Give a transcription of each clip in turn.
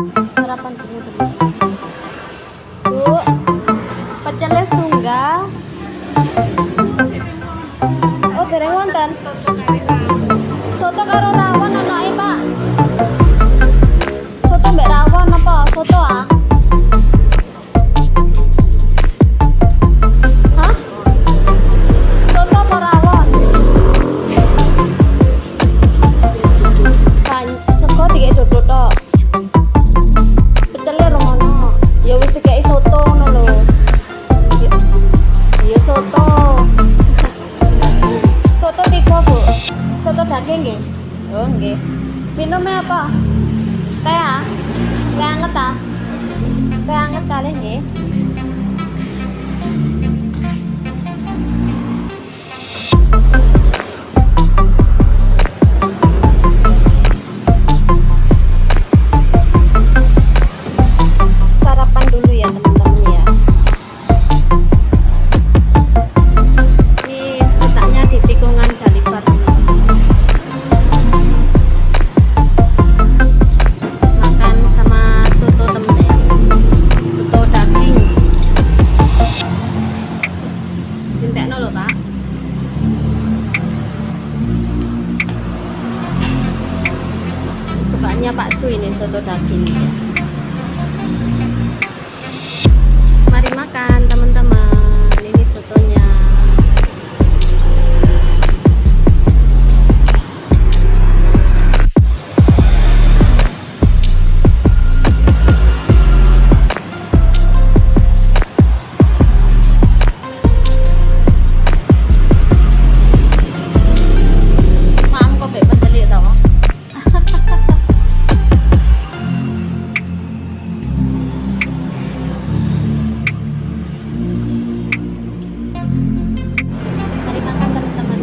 Sarapan dulu, teman-teman. Bu, pecelnya setunggal. Oh, dereng wonten. Soto karo rawon anake, Pak. Soto mbek rawon apa? Soto ah? Hah? Soto apa rawon? Kan sego dikek dodol tok. Pecele rong ono. Ya wis dikeki soto ngono lho. Ya, ya soto. Soto tiga, Bu. Soto daging nggih. Oh, nggih. Minumnya apa? Teh ah? Teh anget ah? Teh anget kalih nggih. Sarapan dulu ya, teman-teman ya. Ini letaknya di tikungan Jalibar, teman-teman. Makan sama soto temen ya. Soto daging. Dintekno lho, Pak. Sukanya Pak Su ini soto daging ya. Mari makan, teman-teman. Ini sotonya. Maam kok mbek pendelik to? Mari makan, teman-teman.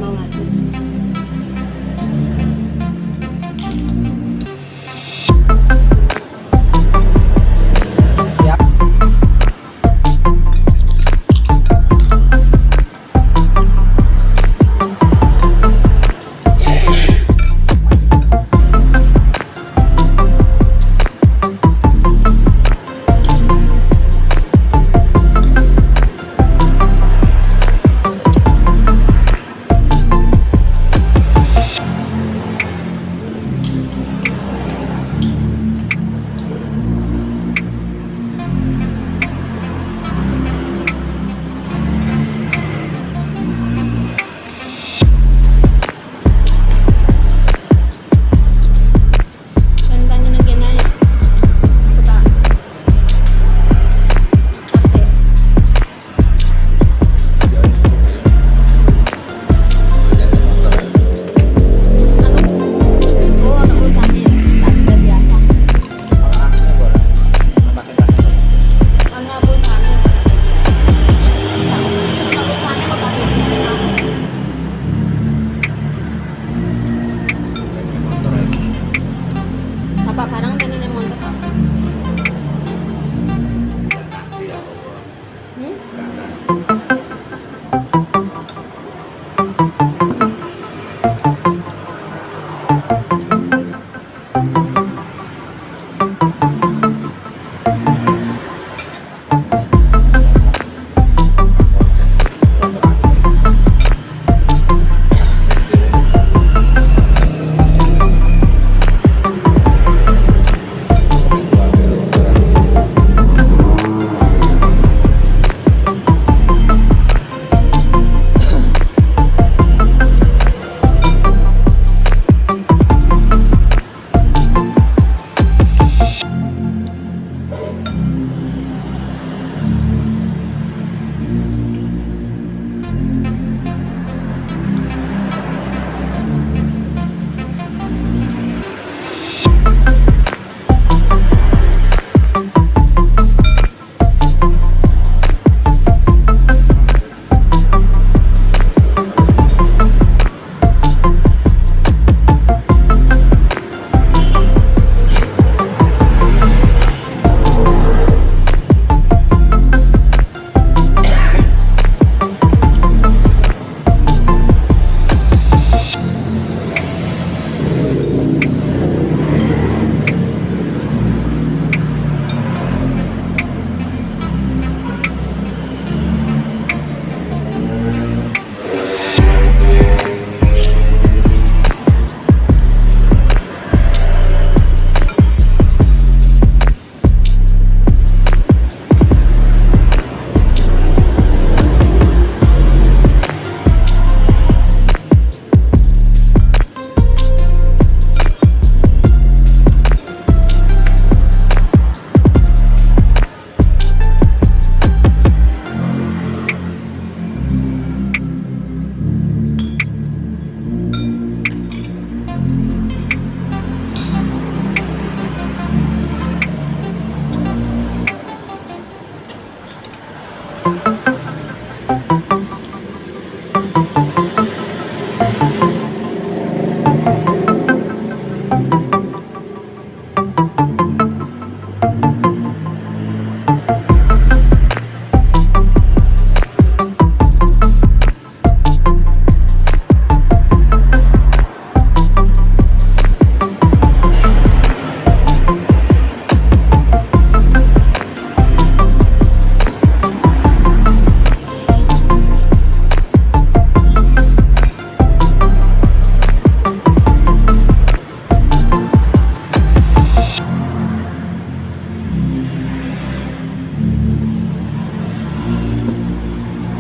Mau habis. Ya. Dan tanya nang kene ya. Aku tak taksi. Anu, oh, ana urusannya ya. Tak ada biasa. Ana urusannya. Ana urusannya kok tak biasa. Bapak barang tadi ning motor kok. Hmm?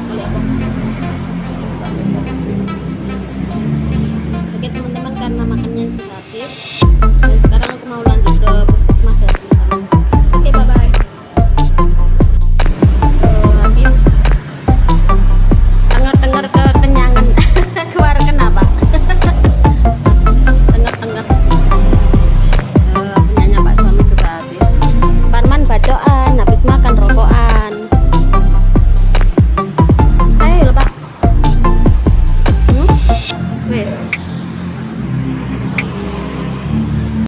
Boleh apa? Oke teman-teman, karena makannya sudah habis dan sekarang aku mau lanjut ke puskesmas ya teman-teman. Oke, bye bye. Habis tengah-tengah kekenyangan keluar kenapa? Tengah-tengah punyanya Pak suami juga habis. Parman bacoan, habis makan rokokan. Ayo lho, Pak. Hmm? Wis.